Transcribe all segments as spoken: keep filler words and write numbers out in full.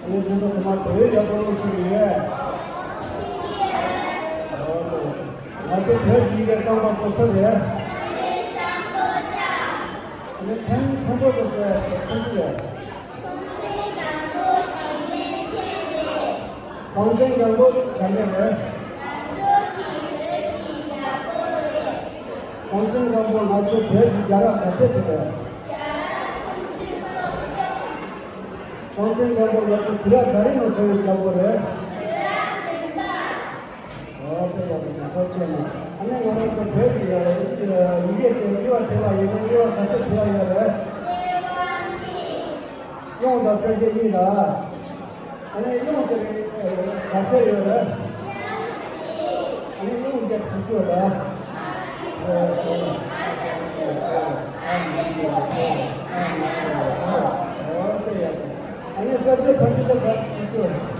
ངས་ཁྱེད་ཚོ་ཚང་མ་བོད་ཡག་པོ་ཀློག་ཤེས་ཀྱི་ཡོད། ང་ཚོ་བོད་ཀྱི་ཡི་གེ་གཙང་མ་པོ་སུ་རེད། ངས་ཐེངས་མཚན་པོ་པོ་སུ་སུ་རེད། གངས་ཅན་སྒམ་པོ་ག་ནས་རེད། གངས་ཅན་སྒམ་པོ་ང་ཚོ་བོད་ཀྱི་རྒྱལ་རབས་ག་ཚད་དེ་རེད། གངས་ཅན་སྒམ་པོ་ང་ཚོ་དུས་རབས་ག་རེ་ནང་བྱུང་བའི་རྒྱལ་པོ་རེད། འོ་དེ་ཡག་པོ་ཞིག་ཐོབ་ཆེན་ནས་ཨ་ནི་ང་རང་ཚོ་བོད་ཀྱི་ཡི་གེ་དེ་དབྱེ་བ་ཕྱེ་བ་ཡིན་ན་དབྱེ་བ་ག་ཚོད་ཕྱེ་ཡ་ཡོད་རེད། དབྱངས་དང་གསལ་བྱེད་གཉིས་ལ། ཨ་ནི་དབྱངས་དེ་ག་ཚོད་ཡོད་རེད། ཨ་ནི་དབྱངས་དེ་ག་ཚོད་རེད། ཨ་ནི་གསལ་བྱེད་ཚ་གྱུར་དེ་ག་ཚོད་ཡོད་རེད།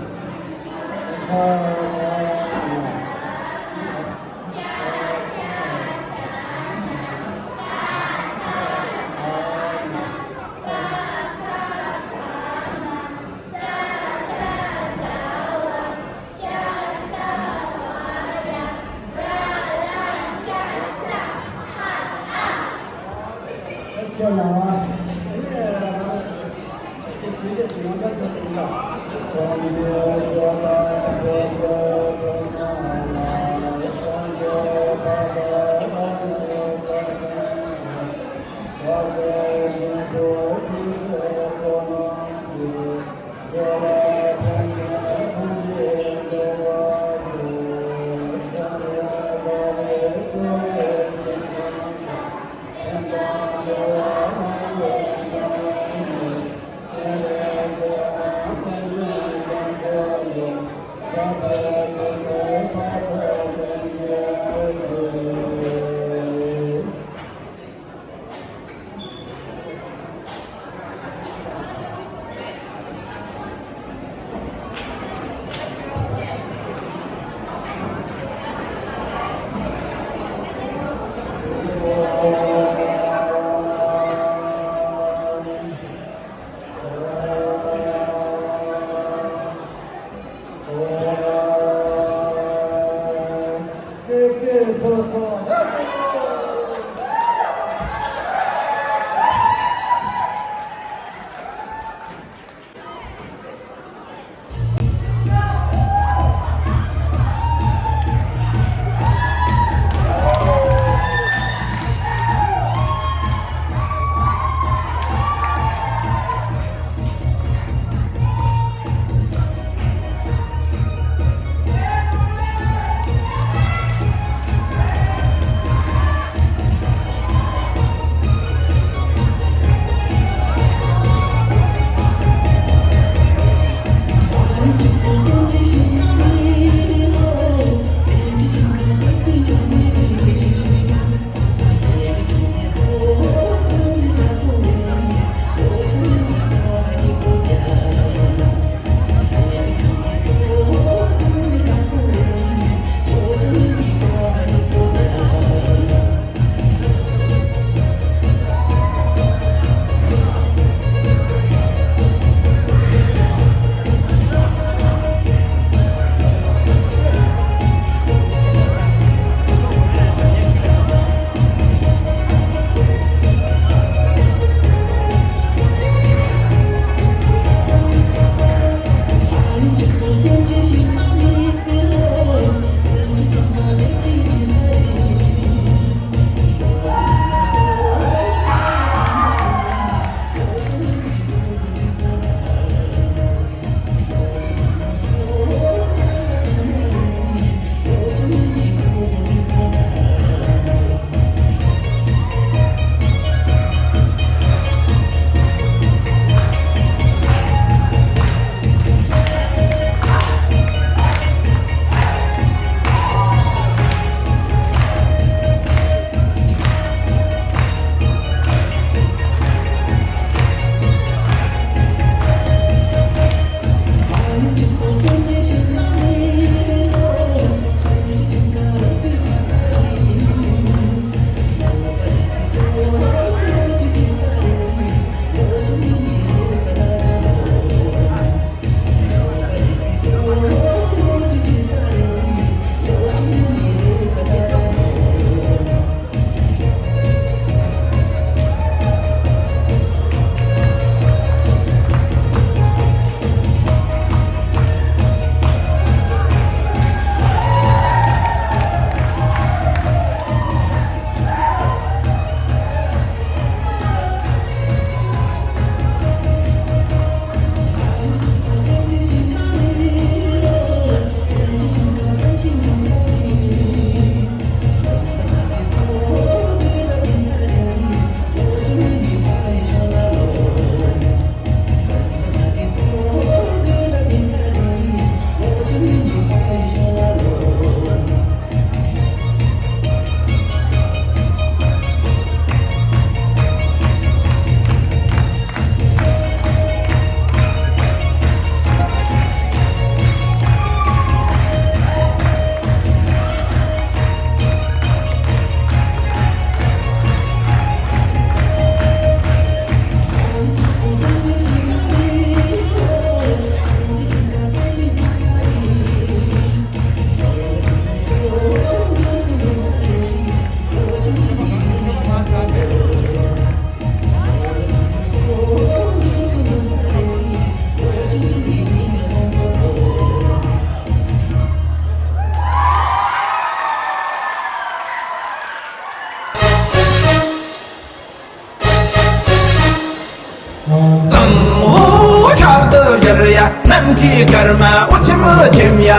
གཙང་བོ་ཤར་དུ་བཞུར་ཡ། ནམ་མཁའི་སྐར་མ་འོད་ཆེམ་ཆེམ་ཡ།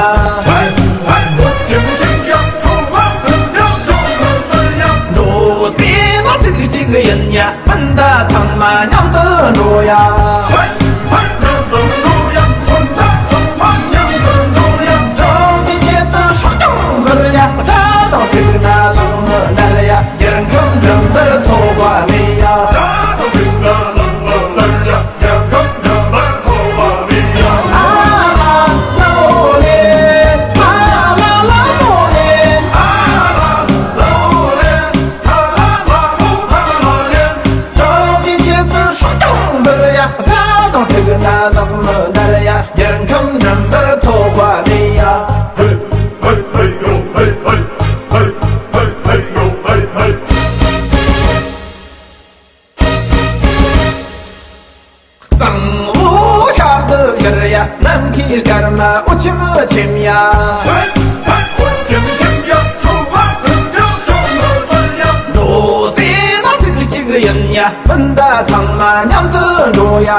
ཧེ་ཧེ། འོད་ཆེམ་ཆེམ་ཡ། ཁྲོམ་ལ་འདུག་ཡ། ཅོག་མོ་ཚོལ་ཡ། འགྲོ་སའི་ནགས་ཚལ་ཞིག་ཡིན་ཡ། སྤུན་ཟླ་ཚང་མ་མཉམ་དུ་འགྲོ་ཡ། ཧེ་ཧེ། མཉམ་དུ་འགྲོ་ཡ། སྤུན་ཟླ་ཚང་མ་མཉམ་དུ་འགྲོ་ཡ། ཞིང་པའི་ཆེད་དུ་སྲོག་ཀྱང་འབུལ་ཡ། དགྲ་དང་ཐུག་ན་ལག་མི་ནར་ཡ། རྒྱལ་ཁམས་འགྲིམ་པར་ཐོགས་པ་མེད་ཡ། དགྲ་དང་ཐུག་ན་ལག་མི་ནར་ཡ། རྒྱལ་ཁམས་འགྲིམ་པར་ཐོགས་པ་མེད་ཡ། ཨ་ལ་ལ་མོ་ལེ། ཨ་ལ་ལ་མོ་ལེ། ཨ་ལ་ལ་མོ་ལེ། ཨ་ལ་ལ་མོ་ཨ་ལ་ལེ། ཞིང་པའི་ཆེད་དུ་སྲོག་ཀྱང་འབུལ་ཡ། དགྲ་དང་ཐུག་ན་ལག་མི་ནར་ཡ། རྒྱལ་ཁམས་འགྲིམ་པར་ཐོགས་པ་མེད་ཡ། ཧེ་ཧེ་ཧེ་ཡོ་ཧེ་ཧེ། ཧེ་ཧེ་ཧེ་ཡོ་ཧེ་ཧེ། གཙང་བོ་ཤར་དུ་བཞུར་ཡ། ནམ་མཁའི་སྐར་མ་འོད་ཆེམ་ཆེམ་ཡ། ཧེ་ཧེ། འོད་ཆེམ་ཆེམ་ཡ། ཁྲོམ་ལ་འདུག་ཡ། ཅོག་མོ་ཚོལ་ཡ། འགྲོ་སའི་ནགས་ཚལ་ཞིག་ཡིན་ཡ། སྤུན་ཟླ་ཚང་མ་མཉམ་དུ་འགྲོ་ཡ།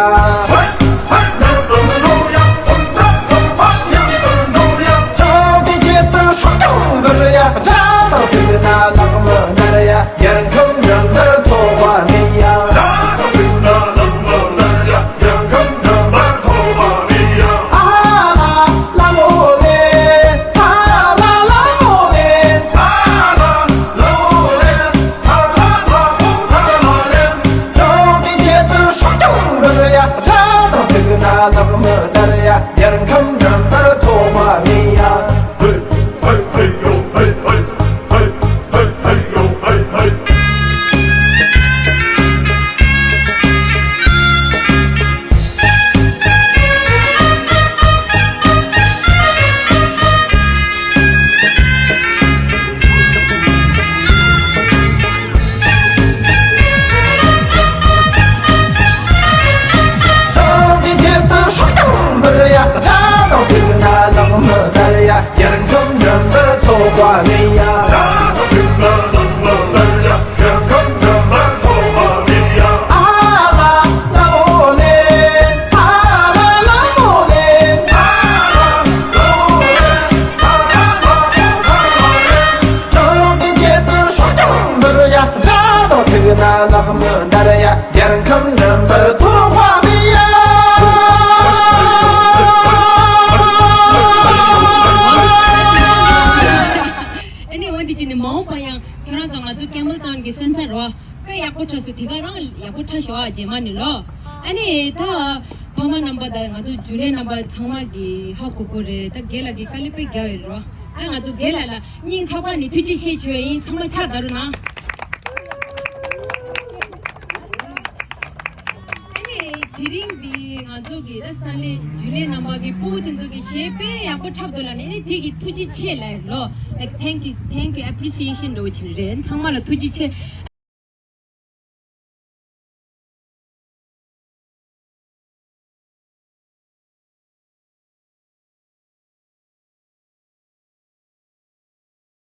ཧེ་ཧེ། མཉམ་དུ་འགྲོ་ཡ། སྤུན་ཟླ་ཚང་མ་མཉམ་དུ་འགྲོ་ཡ། ཞིང་པའི་ཆེད་དུ་སྲོག་ཀྱང་འབུལ་ཡ། དགྲ་དང་ཐུག་ན་ལག་མི་ནར་ཡ། རྒྱལ་ཁམས་འགྲིམ་པར་ཐོགས་པ་མེད་ཡ། དགྲ་དང་ཐུག་ན་ལག་མི་ནར་ཡ། རྒྱལ་ཁམས་འགྲིམ་པར་ཐོགས་པ་མེད་ཡ། ཨ་ལ་ལ་མོ་ལེ། ཨ་ལ་ལ་མོ་ལེ། ཨ་ལ་ལ་མོ་ལེ། ཨ་ལ་ལ་མོ་ཨ་ལ་ལེ། ཞིང་པའི་ཆེད་དུ་སྲོག་ཀྱང་འབུལ་ཡ། དགྲ་དང་ཐུག་ན་ལག་མི་ནར་ཡ། རྒྱལ་ཁམས་འགྲིམ་པར་ཐོགས་པ་མེད་ཡ། ཧེ་ཧེ་ཧེ་ཡོ་ཧེ་ཧེ། ཧེ་ཧེ་ཧེ་ཡོ་ཧེ་ཧེ། ཞིང་པའི་ཆེད་དུ་སྲོག་ཀྱང་འབུལ་ཡ། དགྲ་དང་ཐུག་ན་ལག་མི་ནར་ཡ། རྒྱལ་ཁམས་འགྲིམ་པར་ཐོགས་པ་མེད་ཡ། དགྲ་དང་ཐུག་ན་ལག་མི་ནར་ཡ། རྒྱལ་ཁམས་འགྲིམ་པར་ཐོགས་པ་མེད་ཡ། ཨ་ལ་ལ་མོ་ལེ། ཨ་ལ་ལ་མོ་ལེ། ཨ་ལ་ལ་མོ་ལེ། ཨ་ལ་ལ་མོ་ཨ་ལ་ལེ། ཞིང་པའི་ཆེད་དུ་སྲོག་ཀྱང་འབུལ་ཡ། དགྲ་དང་ཐུག་ན་ལག་མི་ནར་ཡ། རྒྱལ་ཁམས་འགྲིམ་པར་ཐོགས་པ་མེད་ཡ། ཨ་ནི་འོ་འདི་བྱས་ནས་མ་འོངས་པ་ཡང་ཁྱོད་རང་ཚོ་ང་ཚོ་ཀེམ་པལ་ཊའུན་གྱི་སོན་རྩ་རེད་བ། དཔེ་ཡག་པོ་འཁྲབ་སོང་། དེ་ག་རང་ཡག་པོ་འཁྲབ་ཤོག་ཨ། རྗེས་མ་ནས་ལོ། ཨ་ནི་ད་ཕ་མ་རྣམ་པ་དང་ང་ཚོ་རྒྱུན་ལས་རྣམ་པ་ཚང་མ་གི་ཧ་གོ་གོ་རེད། ད་རྒན་ལགས་ཀྱིས་དཀའ་ལས་དཔེ་རྒྱག་ཡོད་རེད་བ། ཨ་ང་ཚོ་རྒན་ལགས་ལ་སྙིང་ཐག་པ་ནས་ཐུགས་རྗེ་ཆེ་ཞུ་ཡ་ཡིན། ཚང་མ་ཕྱག་བརྡབ་རོགས་གནང་། ཨ་ནི་དེ་རིང་འདི་ང་ཚོ་གི་ད་ས་གནས་རྒྱུན་ལས་རྣམ་པ་གི་སྤུ་གུ་དེ་ཚོ་གི་གཞས་དཔེ་ཡག་པོ་འཁྲབ་འདུག་ལ་ནི། ཨ་ནི་དེ་གི་ཐུགས་རྗེ་ཆེ་ལབ་ལོ། Like thank you, thank you, appreciation འདྲ་བོ་ཅིག་རེད། ཚང་མ་ལ་ཐུགས་རྗེ་ཆེ།